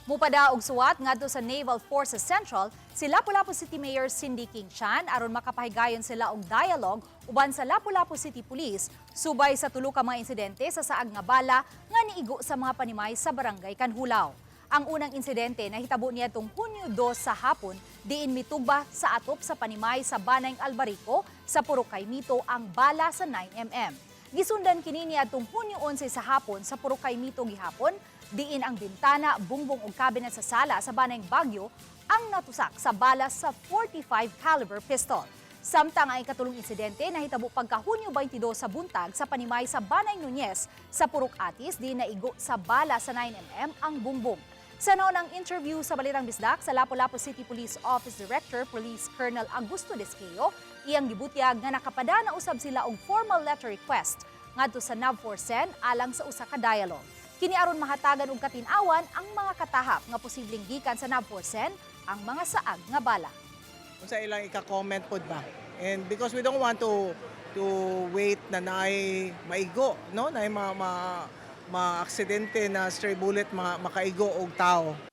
Mupada og suwat ngadto sa Naval Forces Central si Lapu-Lapu City Mayor Cindy King Chan aron makapahigayon sila og dialogue uban sa Lapu-Lapu City Police subay sa tulo ka mga insidente sa saag nga bala nga niigo sa mga panimay sa Barangay Canjulao. Ang unang insidente nahitabo niadtong Hunyo 2 sa hapon, diin mitugba sa atop sa panimay sa Banay Albarico sa Purok Kaymito ang bala sa 9 mm. Gisundan kini niadtong Hunyo 11 sa hapon sa Purok Kaymito gihapon, diin ang bintana, bungbong ug cabinet sa sala sa Banay Bagyo ang natusak sa bala sa 45 caliber pistol. Samtang ang ikatulong insidente nahitabo pagka Hunyo 22 sa buntag sa panimay sa Banay Nunez sa Purok Atis, di naigo sa bala sa 9 mm ang bungbong. Sa naunang interview sa Balitang Bisdak sa Lapu-Lapu City Police Office Director Police Colonel Augusto Desqueo, iyang gibutyag nga nakapada na usab sila og formal letter request ngadto sa NAVFOR CEN alang sa usa ka dialogue. Kini aron mahatagan og katin-awan ang mga katahap nga posibleng gikan sa NAVFOR CEN ang mga saag nga bala. Unsa ilang ika-comment pod ba? And because we don't want to wait na naay maigo, no? Naay ma, ma, ma-aksidente na stray bullet makaigo og tao.